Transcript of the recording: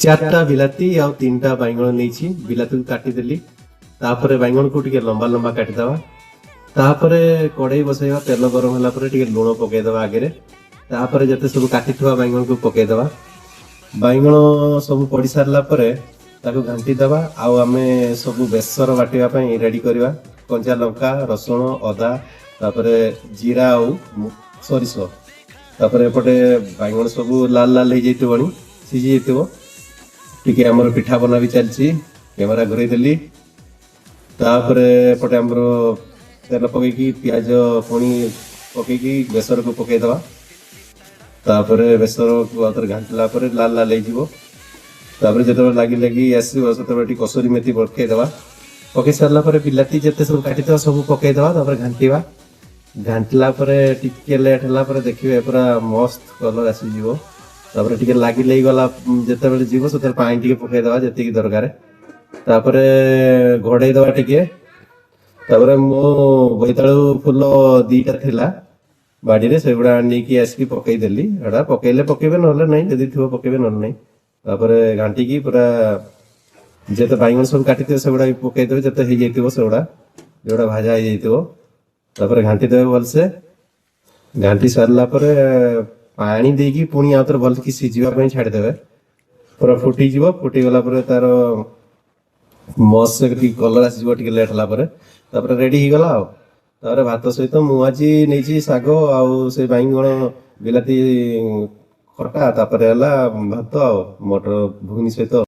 ଚାରିଟା ବିଲାତି ଆଉ ତିନିଟା ବାଇଗଣ ନେଇଛି। ବିଲାତିକୁ କାଟିଦେଲି, ତାପରେ ବାଇଗଣକୁ ଟିକେ ଲମ୍ବା ଲମ୍ବା କାଟିଦେବା। ତାପରେ କଡ଼େଇ ବସେଇବା। ତେଲ ଗରମ ହେଲା ପରେ ଟିକେ ଲୁଣ ପକେଇଦେବା ଆଗରେ। ତାପରେ ଯେତେ ସବୁ କାଟିଥିବା ବାଇଗଣକୁ ପକେଇଦେବା। ବାଇଗଣ ସବୁ ପଡ଼ି ସାରିଲା ପରେ ତାକୁ ଘାଣ୍ଟି ଦେବା। ଆଉ ଆମେ ସବୁ ବେସର ବାଟିବା ପାଇଁ ରେଡି କରିବା କଞ୍ଚା ଲଙ୍କା, ରସୁଣ, ଅଦା, ତାପରେ ଜିରା ଆଉ ସୋରିଷ। ତାପରେ ଏପଟେ ବାଇଗଣ ସବୁ ଲାଲ ଲାଲ ହେଇଯାଇଥିବଣି, ସିଝି ଯାଇଥିବ ଟିକେ। ଆମର ପିଠା ବନା ବି ଚାଲିଛି। କ୍ୟାମେରା ଘୁରେଇ ଦେଲି। ତାପରେ ଏପଟେ ଆମର ତେଲ ପକେଇକି, ପିଆଜ ପୁଣି ପକେଇକି ବେସରକୁ ପକେଇଦବା। ତାପରେ ବେସରକୁ ଆଉଥରେ ଘାଣ୍ଟିଲା ପରେ ଲାଲ ଲାଲ ହେଇଯିବ। ତାପରେ ଯେତେବେଳେ ଲାଗି ଲାଗି ଆସିବ, ସେତେବେଳେ ଟିକେ କସୁରୀ ମେଥି ପକେଇଦବା। ପକେଇ ସାରିଲା ପରେ ବିଲାତି ଯେତେ ସବୁ କାଟିଥିବା ସବୁ ପକେଇଦବା। ତାପରେ ଘାଣ୍ଟିବା। ଘାଣ୍ଟିଲା ପରେ ଟିକେ ଲେଟ୍ ହେଲା ପରେ ଦେଖିବେ ପୁରା ମସ୍ତ କଲର ଆସିଯିବ। ତାପରେ ଟିକେ ଲାଗି ଲାଗି ଗଲା ଯେତେବେଳେ ଯିବ, ସେତେବେଳେ ପାଣି ଟିକେ ପକେଇଦବା ଯେତିକି ଦରକାର। ତାପରେ ଘୋଡେଇ ଦବା ଟିକେ। ତାପରେ ମୁଁ ବୋଇତାଳୁ ଫୁଲ ଦିଟା ଥିଲା ବାଡିରେ, ସେଗୁଡା ନେଇକି ଆସିକି ପକେଇଦେଲି। ଏଟା ପକେଇଲେ ପକେଇବେ, ନହେଲେ ନାହିଁ। ଯଦି ଥିବ ପକେଇବେ, ନହେଲେ ନାହିଁ। ତାପରେ ଘାଣ୍ଟିକି ପୁରା ଯେତେ ବାଇଗଣ ସବୁ କାଟିଥିବେ, ସେଗୁଡା ବି ପକେଇଦେବେ, ଯେତେ ହେଇଯାଇଥିବ ସେଗୁଡା, ଯୋଉଟା ଭଜା ହେଇଯାଇଥିବ। ତାପରେ ଘାଣ୍ଟି ଦେବେ ଭଲସେ। ଘାଣ୍ଟି ସାରିଲା ପରେ ପାଣି ଦେଇକି ପୁଣି ଆଉ ଥରେ ଭଲକି ସିଝିବା ପାଇଁ ଛାଡ଼ିଦେବେ। ପୁରା ଫୁଟିଯିବ। ଫୁଟିଗଲା ପରେ ତାର ମସ୍ତ ଟିକେ କଲର ଆସିଯିବ ଟିକେ ଲେଟ୍ ହେଲା ପରେ। ତାପରେ ରେଡି ହେଇଗଲା। ଆଉ ତାପରେ ଭାତ ସହିତ ମୁଁ ଆଜି ନେଇଛି ଶାଗ ଆଉ ସେ ବାଇଗଣ ବିଲାତି ଖଟା। ତାପରେ ହେଲା ଭାତ ଆଉ ମଟର ଘୁଗୁନି ସହିତ।